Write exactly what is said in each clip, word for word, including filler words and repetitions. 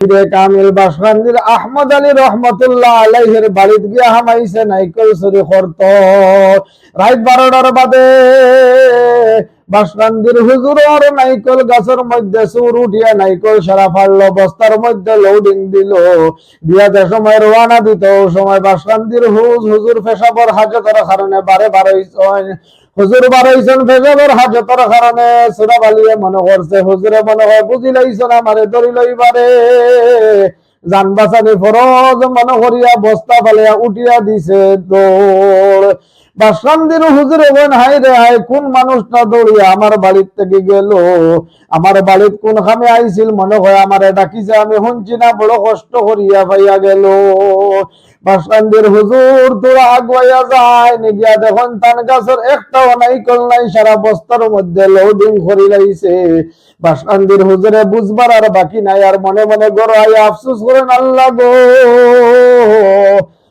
পীরে কামিল বাসকান্দির আহমদ আলী রহমতুল্লাহ আলাইহির বাড়িত গিয়া হামাইছে নাইকল চুরি করতো। রাইত বারোটার বাদে বাসকান্দির হুজুরর নাইকল গাছর মধ্যে চুর উঠিয়া নাইকল সারা ফাড়লো, বস্তার মধ্যে loading দিলো। দিয়া যে সময় রওয়ানা দিতো, অউ সময় বাসকান্দির হুজ-, হুজুর পেশাবর হাজতর কারণে বারে বারইছইন। হুজুর বারইছইন পেশাবর হাজতর কারণে। চুরাবালিয়ে মনো করছে, হুজুরে মনো কয় বুঝিলাইছইন আমারে ধরিলাইবারে। জান বাচানি ফরজ মনো করিয়া বস্তা ফালাইয়া উঠিয়া দিছে দৌড়। বাসকান্দির হুজুরে কইন, "হায় রে হায়, কুন মানুষটা দৌড়িয়া আমার বাড়িত থাকি গেলো? আমার বাড়িত কুন কামে আইছিল, মনো কয় আমারে ডাকিছে, আমি হুনছি না, বড় কষ্ট করিয়া পাইয়া গেলো।" বাসকান্দির হুজুর থুড়া আগুয়াইয়া যাইন, গিয়া দেখইন তান গাছর একটাও নাইকল নাই, সারা বস্তার মধ্যে loading করিলাইছে। বাসকান্দির হুজুরে বুঝবার আর বাকি নাই, আর মনে মনে ঘরো আইয়া আফসোস করইন, "আল্লাহ গো,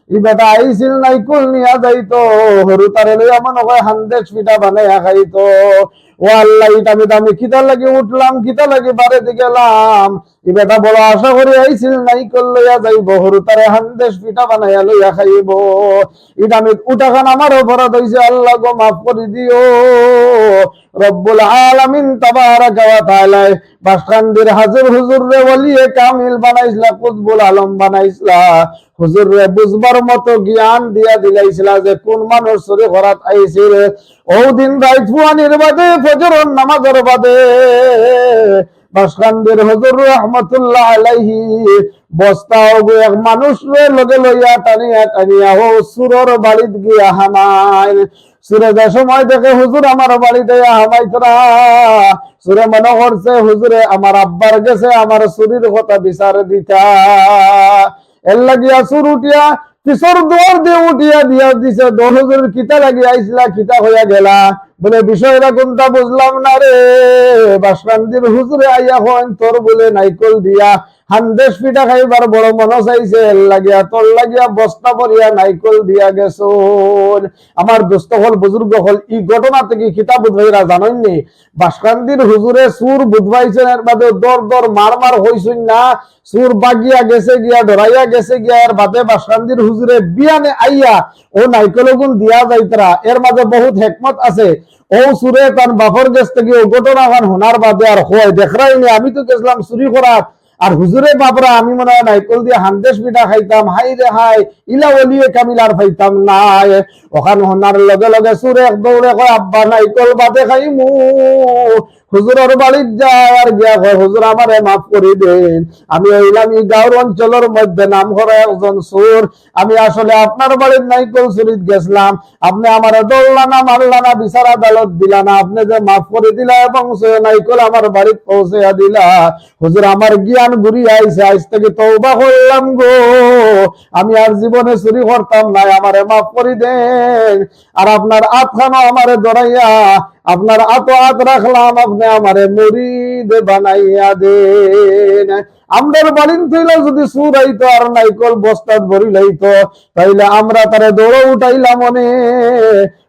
ই বেটা আইছিল নাইকল নিয়া যাইতো, হুরুতারে লইয়া মনো কয় হান্দেশ পিঠা বানাইয়া খাইতো। ও আল্লাহ, ইটা আমি, আমি কিতা লাগি উঠলাম, কিতা লাগি বাড়িত গেলাম? ই বেটা বড় আশা করি আইছিল নাইকল লইয়া যাইবো, হুরুতারে হান্দেশ পিঠা বানাইয়া লইয়া খাইবো। ইটা আমি উঠাখান আমার অপরাধ অইছে, আল্লাহ গো মাফ করি দিও।" রব্বুল আলামিন তাবারাকা ওয়া তাআলায় বাসকান্দির হাজুর হুজুররে ওলিয়ে কামিল বানাইছলা, কুতবুল আলম বানাইছলা। হুজুররে বুঝবার মতো জ্ঞান দিয়া দিলাইছলা যে কুন মানুষ চুরি করাত আইছিল। অউ দিন রাইত ফুয়ানির বাদে ফজরর নামাজর বাদে বাসকান্দির হুজুর রহমতুল্লাহ আলাইহি বস্তা অগু এক মানুষরে লগে লইয়া টানিয়া টানিয়া অউ চুরর বাড়িত গিয়া হামাইন। চুরে যে সময় দেখে হুজুর আমার বাড়িত আইয়া হামাইতরা, চুরে মনো করছে হুজুরে আমার আব্বার গেছে আমার চুরির কথা বিচার দিতা। এর লাগিয়া চুর উঠিয়া পিছর দুয়ার দিয়া উঠিয়া দিয়া দিছে, "দৌড় হুজুর, কিতা লাগি আইছলা, কিতা কইয়া গেলা?" বলে, "বিষয়টা কুনতা বুঝলাম না রে, বাসকান্দির হুজুরে আইয়া কইন তোর বুলে নাইকল দিয়া হান্দেশ পিঠা খাইবার বড় মনো চাইছে, এর লাগিয়া তোর লাগিয়া বস্তা ভরিয়া নাইকল দিয়া গেছইন।" আমার দোস্ত অকল, বুজুর্গ অকল, ই ঘটনা থাকি কিতা বুঝবাইরা জানইন নি? বাসকান্দির হুজুরে চুর বুঝবাইছইন, এর বাদে দর দর মার মার অইছইন না, চুর ভাগিয়া গেছে গিয়া, ডরাইয়া গেছে গিয়া, এর বাদে বাসকান্দির হুজুরে বিয়ানে আইয়া অউ নাইকল অগুন দিয়া যাইতরা। এর মাঝে বহুত হেকমত আছে। অউ চুরে তান বাপর গেছ থাকি অউ ঘটনাখান হুনার বাদে আর কয়, "দেখরায়নি, আমি তো গেছলাম চুরি করাত, আর হুজুরে বাপরা আমি মনে অয় নাইকল দিয়া হান্দেশ পিঠা খাইতাম, হায় রে হায়, ইলা ওলিয়ে কামিল আর পাইতাম নায়।" অখান হুনার লগে লগে চুরে এক দৌড়ে কয়, "আব্বা, নাইকল বাদে খাইমু।" হুজুরর বাড়িত যায় আর গিয়া কয়, "হুজুর, আমারে মাফ করি দেইন, আমি অইলাম ই গাঁওর অঞ্চলর মধ্যে নাম করা একজন চুর, আমি আসলে আপনার বাড়িত নাইকল চুরিত গেছলাম, আপনে আমারে ধরলা না, মারলা না, বিচার আদালত দিলা না, আপনে যে মাফ করি দিলা এবং সে নাইকল আমার বাড়িত পৌঁছাইয়া দিলা, হুজুর, আমার জ্ঞান ঘুরিয়া আইছে, আইজ থাকি তওবা করলাম গো, আমি আর জীবনে চুরি করতাম নায়, আমারে মাফ করি দেইন।" আর আপনার আতখানো আমারে ধরাইয়া, আপনার আতো আত রাখলাম, আপনে আমারে মুরিদ বানাইয়া দেইন। আমরার বাড়িন থইলা যুদি চুর আইতো আর নাইকল বস্তাত ভরিলাইতো, তাইলে আমরা তারে দৌড়ো উঠাইলাম অনে।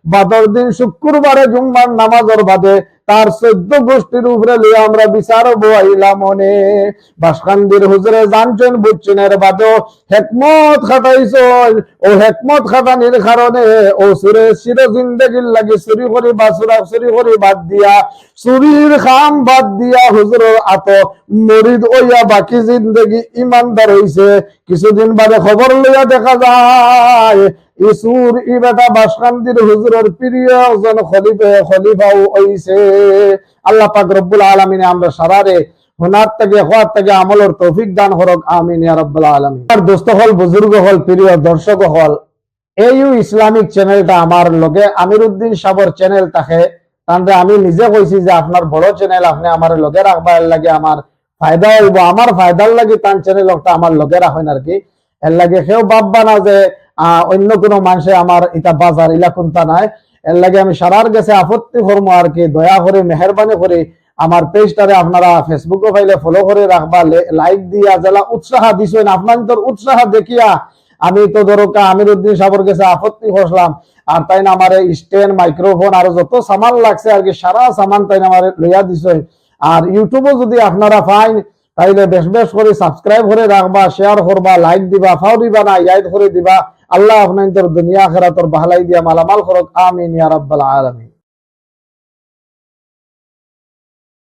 বাদর দিন শুক্রবারে জুম্মার নামাজর বাদে তার চৌদ্দ গোষ্ঠীর উপরে লইয়া আমরা বিচার বওয়াইলাম অনে। বাসকান্দির হুজুরে জানছইন, বুঝছইন, এর বাদেও হেকমত খাটাইছইন। অউ হেকমত খাটানির কারণে অউ চুরে চির জিন্দেগির লাগি চুরি করি বা চুরা চুরি করি বাদ দিয়া, চুরির কাম বাদ দিয়া হুজুরর আতো মুরিদ অইয়া বাকি জিন্দেগি ইমানদার অইছে। কিছুদিন বাদে খবর লইয়া দেখা যায়, ই চুর, ই বেটা বাসকান্দির হুজুরর প্রিয় একজন খলিফে-, খলিফাও অইছে। আল্লাহ পাক রব্বুল আলামিনে আমরা সারারে হুনার থাকি, কওয়ার থাকি আমলর তৌফিক দান করউক, আমিন ইয়া রব্বাল আলামিন। আর দোস্ত অকল, বুজুর্গ অকল, প্রিয় দর্শক অকল, এইউ ইসলামিক চ্যানেলটা আমার লগে আমির উদ্দিন সাবর চ্যানেল থাকে, তানরে আমি নিজে কইছি যে আপনার বড় চ্যানেল, আপনে আমার লগে রাখবা, এর লাগি আমার ফায়দা অইবো, আমার ফায়দার লাগি তান চ্যানেল একটা আমার লগে রাখইন আর কি। এর লাগি কেউ ভাববা না যে, আহ, অন্য কুনু মানষে আমার ইটা বাজার, ইলা কুনতা নায়। এর লাগি আমি সারার গেছে আপত্তি করমু আর কি, দয়া করি, মেহেরবানি করি আমার পেজটারে আপনারা Facebook-ও পাইলে follow করি রাখবা, লে-, like দিয়া যেলা উৎসাহ দিছইন, আপনাইনতর উৎসাহ দেখিয়া আমি তো ধরউক্কা আমির উদ্দিন সাবর গেছে আপত্তি করলাম, আর তাইন আমারে stand, microphone আর যত সামান লাগছে আর কি, সারা সামান তাইন আমারে লইয়া দিছইন। আর YouTube-ও যুদি আপনারা পাইন, তাইলে বেশ বেশ করি subscribe করি রাখবা, share করবা, like দিবা, ফাউরিবা না, ইয়াদ করি দিবা। আল্লাহ আপনাইনতর দুনিয়া আখেরাতর বাহালাই দিয়া মালামাল করউক। আমিন ইয়া রাব্বাল আলামিন।